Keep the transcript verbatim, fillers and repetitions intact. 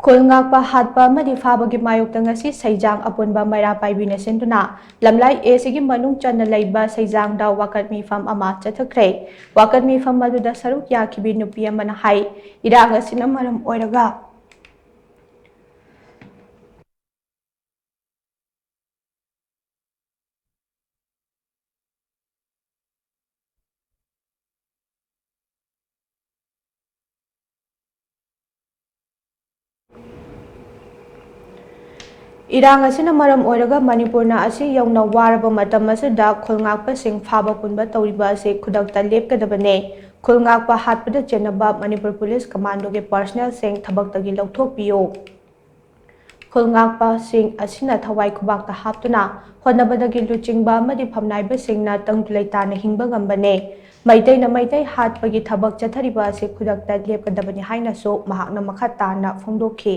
ꯈꯨꯜ ꯉꯥꯛꯄ ꯍꯥꯠꯄ ꯑꯃꯗꯤ ꯐꯥꯕꯒꯤ ꯃꯥꯌꯣꯛꯇ ꯉꯁꯤ ꯁꯩꯖꯥꯡ ꯑꯄꯨꯟꯕ ꯃꯩꯔꯥ ꯄꯥꯏꯕꯤꯅ ꯁꯤꯟꯗꯨꯅ ꯂꯝꯂꯥꯏ ꯑꯦꯁꯤꯒꯤ ꯃꯅꯨꯡ ꯆꯟꯅ ꯂꯩꯕ ꯁꯩꯖꯥꯡꯗ ꯋꯥꯀꯠ ꯃꯤꯐꯝ ꯑꯃ ꯆꯠꯊꯈ꯭ꯔꯦ꯫ ꯋꯥꯀꯠ ꯃꯤꯐꯝ ꯑꯗꯨꯗ ꯁꯔꯨꯛ ꯌꯥꯈꯤꯕꯤ ꯅꯨꯄꯤ ꯑꯃꯅ ꯍꯥꯏ, ꯏꯔꯥꯡ ꯑꯁꯤꯅ ꯃꯔꯝ ꯑꯣꯏꯔꯒ ꯏꯔꯥꯡ ꯑꯁꯤꯅ ꯃꯔꯝ ꯑꯣꯏꯔꯒ ꯃꯅꯤꯄꯨꯔꯅ ꯑꯁꯤ ꯌꯧꯅ ꯋꯥꯔꯕ ꯃꯇꯝ ꯑꯁꯤꯗ ꯈꯨꯜ ꯉꯥꯛꯄꯁꯤꯡ ꯐꯥꯕ ꯄꯨꯟꯕ ꯇꯧꯔꯤꯕ ꯑꯁꯤ ꯈꯨꯗꯛꯇ ꯂꯦꯞꯀꯗꯕꯅꯦ꯫ ꯈꯨꯜ ꯉꯥꯛꯄ ꯍꯥꯠꯄꯗ ꯆꯦꯟꯅꯕ ꯃꯅꯤꯄꯨꯔ ꯄꯨꯂꯤꯁ ꯀꯃꯥꯟꯗꯣꯒꯤ ꯄꯥꯔꯁꯅꯦꯜꯁꯤꯡ ꯊꯕꯛꯇꯒꯤ ꯂꯧꯊꯣꯛꯄꯤꯌꯨ꯫ ꯈꯨꯜ ꯉꯥꯛꯄꯁꯤꯡ ꯑꯁꯤꯅ ꯊꯋꯥꯏ ꯈꯨꯕꯥꯛꯇ ꯍꯥꯞꯇꯨꯅ ꯍꯣꯠꯅꯕꯗꯒꯤ ꯂꯨꯆꯤꯡꯕ ꯑꯃꯗꯤ ꯐꯝꯅꯥꯏꯕꯁꯤꯡꯅ ꯇꯪꯗꯨ ꯂꯩꯇꯥꯅ ꯍꯤꯡꯕ ꯉꯝꯕꯅꯦ꯫ ꯃꯩꯇꯩꯅ ꯃꯩꯇꯩ ꯍꯥꯠꯄꯒꯤ ꯊꯕꯛ ꯆꯠꯊꯔꯤꯕ ꯑꯁꯤ ꯈꯨꯗꯛꯇ ꯂꯦꯞꯀꯗꯕꯅꯤ ꯍꯥꯏꯅꯁꯨ ꯃꯍꯥꯛꯅ ꯃꯈꯥ ꯇꯥꯅ ꯐꯣꯡꯗꯣꯛꯈꯤ꯫